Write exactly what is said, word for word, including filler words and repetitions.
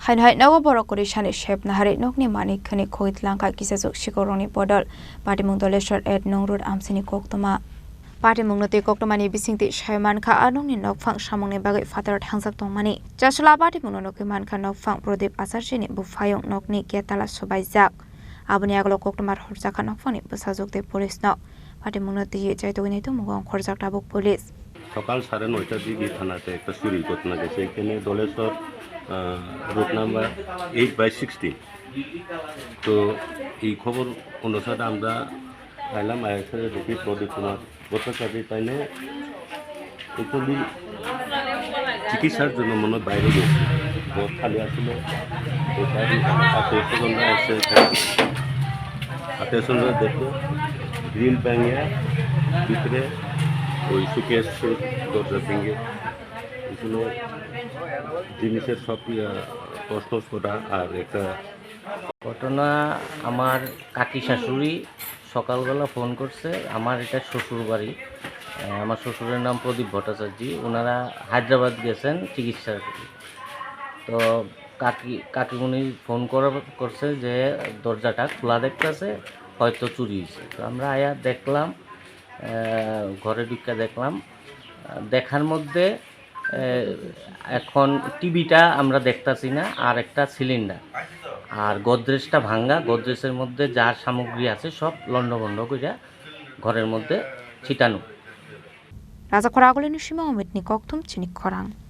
Haino hai nogo borok kwrwi sani sep naharwi nokni manwi khwnwi khogwi tlangkha kisachuk sikhorokni bodol. Patimung Doleshwar at Nongrud amchaini koktwma. Patimungno tei koktwmani bisingtwi sai mankha a nokni nokphang samungni bagwi phataro thangjak tongmani. Chasla patimungno nugwi mankha nokphang Pradip Acharjani buphayung nokni gate tala subaijak. Aboni agalo koktwma horjakha nokphangni bwsajwk tei police no. Patimungno twiwi chaitugwi naitukmungo ongkhorjak tabuk police. সকাল সাড়ে নয়টার দিকে থানাতে একটা চুরির ঘটনা গেছে। এখানে দলেশ্বর, আহ, road number eight by sixteen. তো এই খবর অনুসারে আমরা আইলাম, আইসে দেখি প্রদীপ কুমার ভট্টাচার্য তাইনে একচুয়ালি চিকিৎসার জন্য মনে হয় বাইরে গেছে। ঘর খালি আসলে আত্মীয় স্বজনরা এসে এখানে আত্মীয় স্বজনরা দেখলো গ্রিল ভাঙিয়া ভিতরে ওই সুকেস দরজা ভেঙে এখানে জিনিসের সব, ইয়া, তছনছ করা আর একটা ঘটনা, আমার কাকি শাশুড়ি সকালবেলা ফোন করছে, আমার এটা শ্বশুর বাড়ি। আহ, আমার শ্বশুরের নাম প্রদীপ ভট্টাচার্য, ওনারা হায়দ্রাবাদ গেছেন চিকিৎসার। তো কাকি, কাকিমুনি ফোন করা, করছে যে দরজাটা খোলা দেখতেছে, হয়তো চুরি হয়েছে। তো আমরা আয়া দেখলাম, আহ, ঘরে ঢুকে দেখলাম, আহ, দেখার মধ্যে, আহ, এখন টিভিটা আমরা দেখতাছি না, আর একটা সিলিন্ডার, আর গোদরেজটা ভাঙ্গা, গোদরেজের মধ্যে যার সামগ্রী আছে সব লণ্ডভণ্ড করে ঘরের মধ্যে ছিটানো। Rajakhor Agulini Sima Omitni kokthum chini khorang.